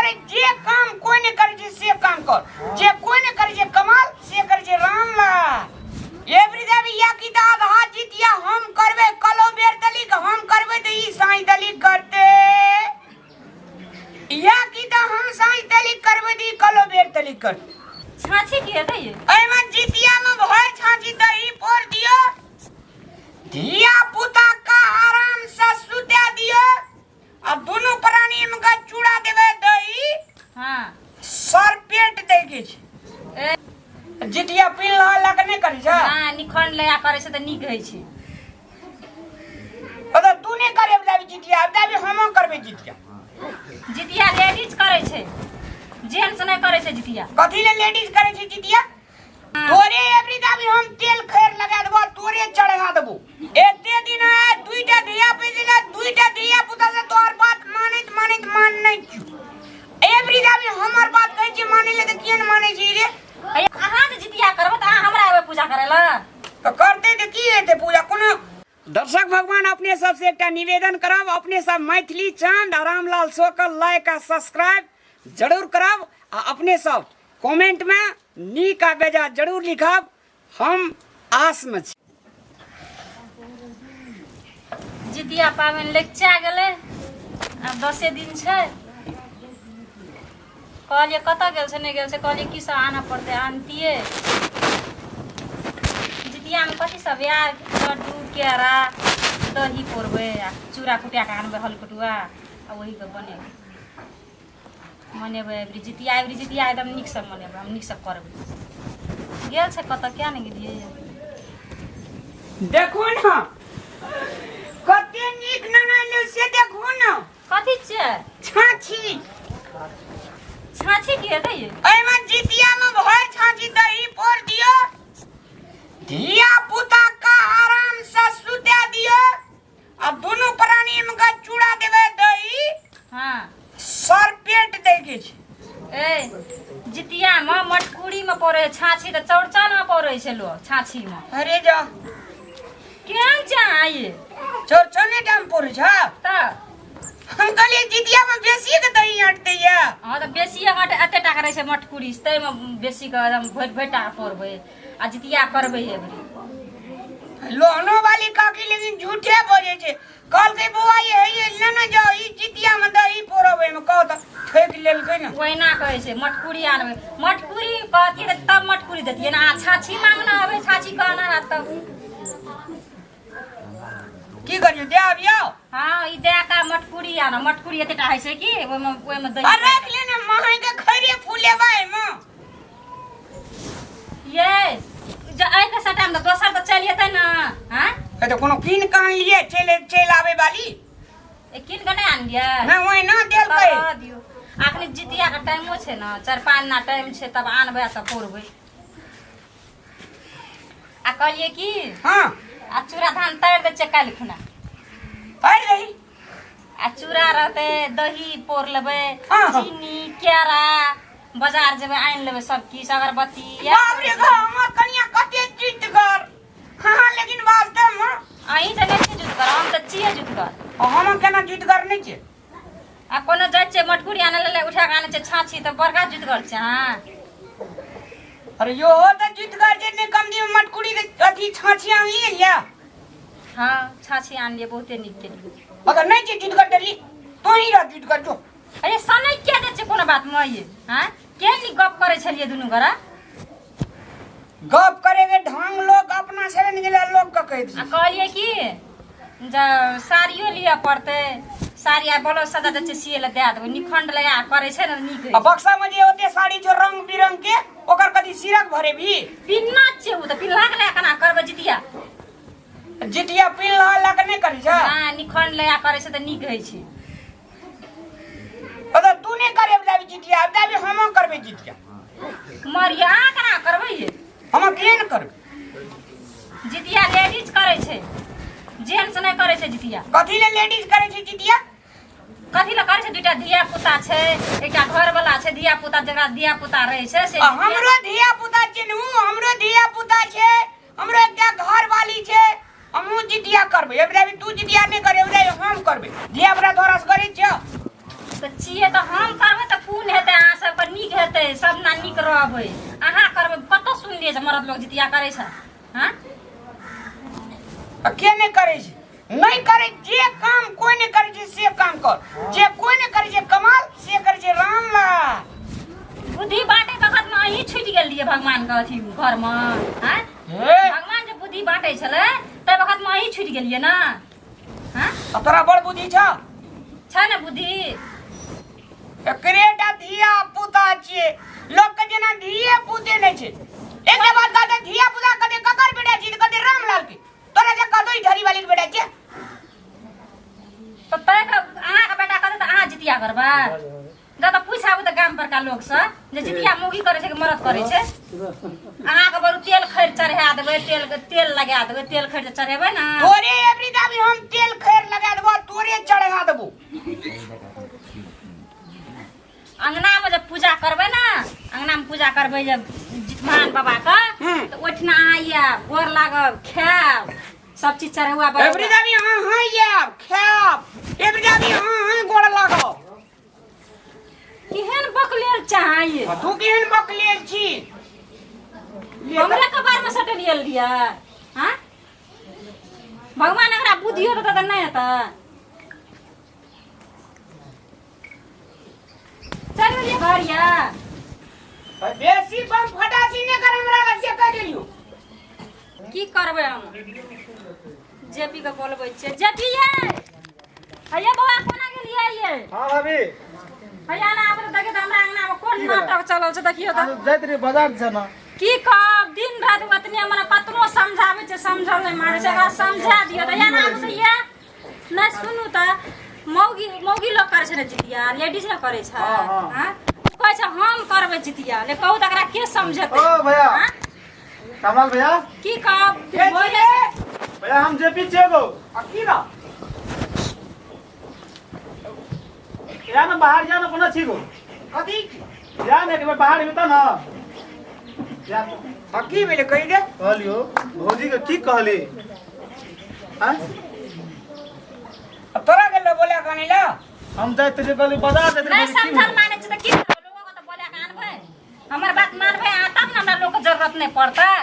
करे जे काम कोई नहीं करे छै से काम कर जे कोई नहीं करे छै कमाल से करे छै रामलाल एवरी देवी या की तऽ आधा जितिया हम करबै कलो बेर दली के हम करबै तऽ ई साँझ दली करते या की तऽ हम साँझ दली करबै तऽ ई कलो बेर दली करते छाछी की हेतै ये एहिमे जितिया में भरि छाँछी दही पोर दियो धिया पुता का आराम से सुते दियो आ दुनू प्राणी में का चूड़ा देबै दही हाँ सर पेट दै के छै ए जितिया पीन लहला के नहि करै छै हाँ निखंड लगा करै छै तऽ नीक होइ छै अगर तू नहि करे दाबी जितिया दाबी हमो करबै जितिया जितिया लेडीज करै छै जेंट्स नहि करै छै जितिया कथी ले लेडीज करै छै जितिया तोरे एवरी दाबी हम तेल खैर लगा देबो तोरे चढ़ा देबो एते दिन आय दुईटा धिया पुता दुईटा धिया पुता से तोहर बात मानैत मानैत मान नहीं छियो एवरी दाबी हमर बात कहै छी मानै ले तऽ किया ने मानै छी रे अरे अहाँ जे जितिया करबै तऽ अहाँ हमरा एबै पूजा करै लए तऽ करतै तऽ की हेतै पूजा कोनो दर्शक भगवान अपने सबसे एकटा निवेदन करब अपने सब मैथिली चांद आ रामलाल शो के लाइक आ सब्सक्राइब जरूर करब आ अपने सब कमेंट में नीक आ बेजा जरूर लिखब हम आस में छी जितिया पाबनि लगिचा गेलै आब दसे दिन छै कहलियै कतऽ गेल छै नहि गेल छै कहलियै की सब आनऽ पड़तै आनतियै जितियामे कथी सब आयल लड्डू केरा दही पौरबै आ चूड़ा कुटिया कऽ आनबै हलकुटुआ आ ओहीके बनेबै मनेबै अबरी जितिया अबरी जितिया एकदम नीकसँ मनेबै हम नीकसँ करबै गेल छै कतऽ किया नहि गेलियै देखू ने कते नीक नना ले से देखू ने कथी छियै छाछी छाछी की हेतै ये एहिमे जितिया में भरि छाछी दही पोर दियो धिया पुता का आराम से सुते दियो आ दुनू प्राणी में का चूड़ा देबै दही हाँ सर पेट दै के छै ए जितियामे मटकुरीमे पड़ै छै छाछी तऽ चौड़चनमे पड़ै छै लोक छाछीमे अरे जा केहन छै अहाँ ये चौड़चने टाइम पड़ै छै तऽ हम कहलियै जितिया में बेसी के दही आंटते या हँ तऽ बेसी अहाँ एते टाका रहै छै मटकुरी ताहिमे बेसी के एकदम भरि भरि टाका पड़बै आ जितिया करबै एबरी लोहनो वाली काकी लेकिन झूठे बजै छै कहलकै बौआ ये हे ये लेने जाओ ई जितिया में दही पोरब एहिमे कहो तऽ ठकि लेलकै ने ओहिना कहै छै मटकुरी आनबै मटकुरी कहतियै तऽ तब मटकुरी देतियै ने आ छाछी मांगना अबै छाछी कहना रहत तब की करियो दे आबियो हँ ई दए कऽ मटकुरी आनब मटकुरी एतेटा होइ छै कि ओहिमे ओहिमे दही आ राखि ले ने माय के खैरे फूलेबा एहिमे ये जे एहिके सटामे तऽ दोसर तऽ चलि जेतै ने हँ ए तऽ कोनो कीन कऽ आनलियै चलि चलि आबै वाली ए कीन कऽ नहि आनलियै नहि ओहिना देलकै तब रह दियौ अखनी जितियाके टाइमो छै ने 4-5 दिना टाइम छै तब आनबै आ तब पौरबै आ कहलियै की हाँ आ चूड़ा धान तारि दै छियै काल्हि खुना तारि दही आ चूड़ा रहतै दही पौर लेबै हाँ, हाँ। चीनी केरा बाजार जेबै आनि लेबै सब किछु अगरबत्ती बाप रे बा हमर कनिया कते जुतगर हाँ हाँ लेकिन वास्तव में अहीं तऽ नहि छियै जुतगर हम तऽ छियै जुतगर हम केना जुतगर नहि छियै आ कोनो जाइ छियै मटकुरी आनै लए उठा कऽ आनै छियै छाछी तऽ बड़का जुतगर छै अहाँ अरे यो तऽ जुतगर छै नहि कम दिन मटकुरी के अथी छाछी आनलियै या हँ छाछी आनलियै बहुते नीक केलियै अगर नहि छै जुतगर देली तू ही रह जुतगर जो अरे सनै किया दै छियै कोनो बात मे ये हँ केहन नीक गप करै छलियै दुनू गोरा गप करे के ढंग लोग अपना से ने गेलै लोग के कहि आ दै कहलियै की जे साड़ियो लिअ पड़तै साड़ी आ ब्लाउज सजा दै छियै सियै लए दए देबै निखंड लगा कऽ करै छै ने नीक आ होइ छै। बक्सा में जे ओते साड़ी छौ रंग बिरंग के ओकर कथी सिरक भरे भी पिन्ना छियै ओ तऽ पिन्हला के लए केना करबै जितिया जितिया पिन लहला के नहि करै छै हँ निखंड लगा करै छै तऽ नीक होइ छै अगर तू नहि करे दाबी जितिया दाबी हमो करबै जितिया मरिया अहाँ केना करबै ये हम किए ने करबै जितिया लेडीज करै छै जेंट्स नहि करै छै जितिया कथी ले लेडीज करै छै जितिया कथी लए करै छै दूटा धिया पुता छै एकटा घर वाला छै धिया पुता जकरा धिया पुता रहै छै से आ हमरो धिया पुता चिन्हू हमरो धिया पुता छै हमरो एकटा घर वाली छै हमहूँ जितिया करबै एबरा भी तू जितिया नहि करे एबरा हम करबै धिया पुता तोरा से करै छियौ तऽ छियै तऽ हम करबै तऽ पुण्य रहबै, अहाँ करबै। कतऽ सुनलियै जे मरद लोग जितिया करै छै? हाँ? आ के नहि करै छै? नहि करै जे काम कोई नहि करै छै से काम कर। जे कोई नहि करै छै कमाल से करै छै रामलाल। बुद्धि बाँटे वखत में अहीं छुटि गेल रहियै भगवान के अथी घर में। हाँ? हे। भगवान जे बुद्धि बाँटे छलै तै वखत में अहीं छुटि गेलियै ना? हाँ? आ तोरा बड़ बुद्धि छौ? छै ने बुद्धि। एकरे टा धिया पुता छियै, लोक के जेना धिये पुते नहि छै। एक बात कहते धिया पुता कहते ककर बेटा छी, तऽ कहते रामलाल के। तोरा जे कहतो ई झड़ी वाली के बेटा छियै। तऽ तै के अहाँके बेटा कहते तऽ अहाँ जितिया करबै? जब तऽ पूछ आबू तऽ गाम परका लोक सँ जे जितिया मौगी करै छै कि मरद करै छै। अहाँके बरू तेल खैर चढ़ा देबै, तेल तेल लगा देबै, तेल खैर जे चढ़ेबै ने। तोरे एबरी दाबी हम तेल खैर लगा देबो, तोरे चढ़ा देबो। अंगना में जब पूजा करबै ने, अंगना में पूजा करबै जब जितमान बाबा के, तऽ ओहिठिना अहाँ आयब, गोर लागब, खायब, सब चीज चढ़ौआ बरौआ। एबरी दाबी अहाँ आयब, खायब, एबरी दाबी अहाँ गोर लागब। केहन बकलेल चाहे। तू केहन बकलेल छी? हमरे कपार में सटल रहियै। हाँ, भगवान एकरा बुद्धियो देतै तऽ नहि हेतै। चल गेलियै घर या। बेसी बम फटासी नहि कर हमरा लग, से कहि देलियौ। की करबै हम? जेपी के बोलबै छियै। जेपी ये, हैया बौआ, कोना गेलियै ये? हाँ भाभी। हैया ना आब देखियौ तऽ हमरा अंगना में कोन नाटक चलल छै, देखियौ तऽ। जाइत रही बाजार छै ना। की कहब, दिन राति ओतने मने कतनो समझाबै छै, समझल नहि मानै छै। एकरा समझा दियौ तऽ। या ना आब तऽ ये नहि सुनू तऽ, मौगी मौगी लोग करै छै ने जितिया, लेडीज ने करै छै। हाँ, हाँ। हाँ? कहै छै हम करबै जितिया, ले कहू तऽ एकरा के समझेतै? ओ भैया। हाँ? कमल भैया। की कहब? के बोले छियै? भैया, हम जेपी छियै गो। आ की बा? या ना बाहर जा ना, कोना छी गो? कथी? जा ना, एक बेर बाहर हेबे ना जा। आ की भेलै, कहि दे। कहलियो भौजी के की कहली? आँय? आ तोरा गेल बोले कनी ला। हम जाइत रहियै, कहली बाजार जाइत नहि रहियै, भौजी की समझल भेल? मानै छै तऽ की करबै? लोगो के तऽ बोले के आनबै। हमर बात मानबै अहाँ तब ने हमरा लोग के जरूरत नहि पड़तै।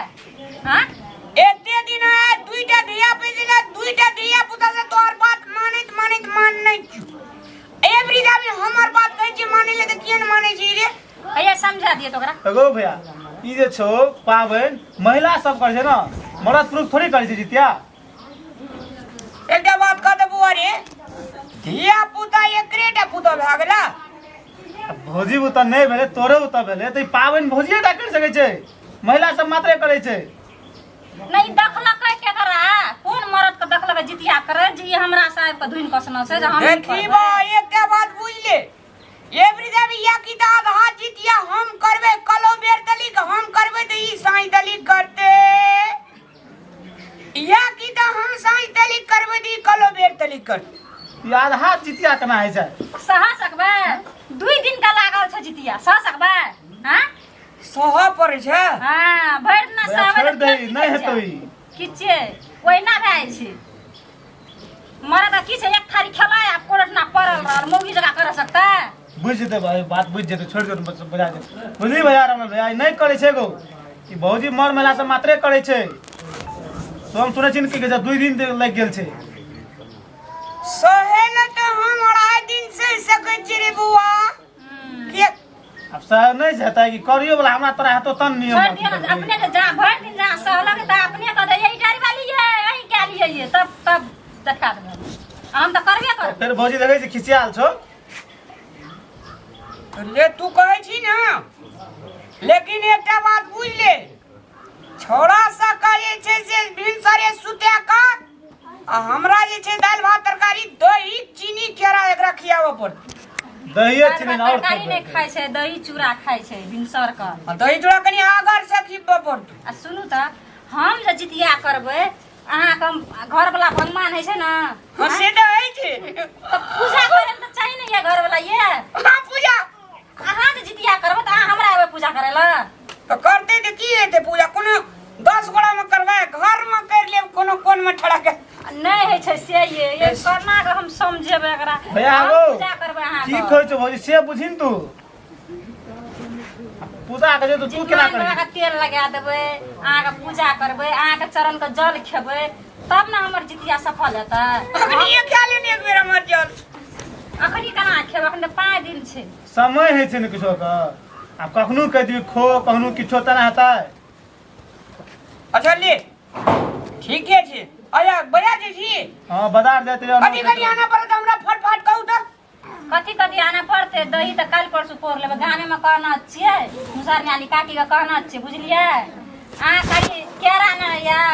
हाँ? एते दिन आय दुईटा धिया पुता, दुईटा धिया पुता से तोहर बात मानैत मानैत मान नहि छियौ। एवरी दाबी हमर बात कहै छी मानै ले तऽ किए ने मानै छी रे? हैया समझा दिअ तऽ ओकरा। एगो भैया, ई जे छौ पाबनि महिला सब करै छै ने, मरद पुरुष थोड़ी करै छै जितिया। एकटा बात कह देबो अरे, धिया पुता एकरे टा पुता भए गेला। भौजी बुता नहि भेलै, तोरे बुता भेलै, तऽ ई पाबनि भौजिए टा करि सकै छै? महिला सब मात्रे करै छै। नहि देखलकै केकरा, कोन मरद के देखलकै जितिया करे जे ई हमरा से आबि कऽ धुनि कसना छै जे हम ई देखी करबै। बा, एकटा बात बुझ ले एवरी देवी, या की तऽ आधा जितिया हम करबै, कलो बेर दली के हम करबै तऽ ई साँझ दली करते, या की तऽ हम साँझ दली करबै तऽ ई कलो बेर दली करते। ई आधा जितिया केना होइ छै? सह सकबै? 2 दिन का लागल छै जितिया, सह सकबै? हाँ? सहऽ पड़ै छै। हाँ, भरि दिना भैया, सहबै छोड़ि तऽ दही, पेट नहि निकलि हेतौ जायत। ई। किछे ओहिना भए जाइ छै। मरद की छै, एक थारी खेलाय आ कोरटना पड़ल रहल, मौगी जकाँ कर सकतै? बुझि जेतै भाई, बात बुझि जेतै, छोड़ि दे, बस बुझा दे। बुझली भैया, रमन भैया, ई नहि करै छै गो ई, भौजी मर महिला सब मात्रे करै छै। तो हम सुनै छी ने कि 2 दिन लागि गेल छै। सहे लए तऽ हम 2.5 दिन सहि सकै छी रे बौआ। के आब सह नहि हेतै कि करियो वाला हमरा तोरा हेतौ तन नियम। छोड़ि दियौ ने, अपने के जहाँ भरि दिन जहाँ सहलक तऽ अपने कहतै यही गाड़ी वाली ये, अहीं कए लियै ये, तब तब देखा देबै। हम तऽ करबे करबै। फेर भौजी देखै छी खिसियाल छौ। ले तू कहै छी ना, लेकिन एकटा बात बुझ ले, छौड़ा सब के जे छै से भिनसरे सुते के आ हमरा जे छै दालि भात तरकारी दही चीनी केरा एकरा खियाबऽ पड़तै। दहिए दालि चीनी भात और तरकारी नहि खाइ छै, दही चूड़ा खाइ छै भिनसर के। आ दही चूड़ा कनि आगर से खिबऽ पड़तै। आ सुनू तऽ, हम जे जितिया करबै अहाँके हम घरवला भगवान होइ छै ने। हँ, से तऽ होइ छै। तऽ पूजा करै लए तऽ चाही ने ये घरवला ये। हाँ, पूजा। अहाँ जे जितिया करबै तऽ अहाँ हमरा एबै पूजा करै लए? तऽ करतै तऽ की हेतै पूजा? कोनो 10 गोड़ा मे करबै, घर मे करि लेब, कोनो कोन मे ठड़ा के नहि होइ छै से। ये केना कऽ हम समझेबै एकरा? भैया हम गो पूजा करबै की अहाँके। कहै छौ भौजी से बुझही ने तू। पूजा के जे तू केना जितमान करी अहाँके तेल लगा देबै, अहाँके पूजा करबै, अहाँके चरण के जल खेबै, तब ने हमर जितिया सफल हेतै। अखनिए खा लेने एक बेर हमर जल। अखनी केना खेबै? अखन तऽ 5 दिन छै। समय होइ छै ने किछो के, आब कखनो कहि दियौ खो, कखनो किछो तेना हेतै। अच्छा ले, ठीके छै। अया बजा जे छी। हँ, बाजार जाइत रहियै। कथी कथी आना पड़त हमरा फटफट कहू तऽ। कथी कथी आना पड़तै? दही तऽ काल्हि परसू पोर लेबै। गामे कहना छियै, मुसहरनी काकी के कहना छियै, बुझलियै? अहाँ खाली केरा ने या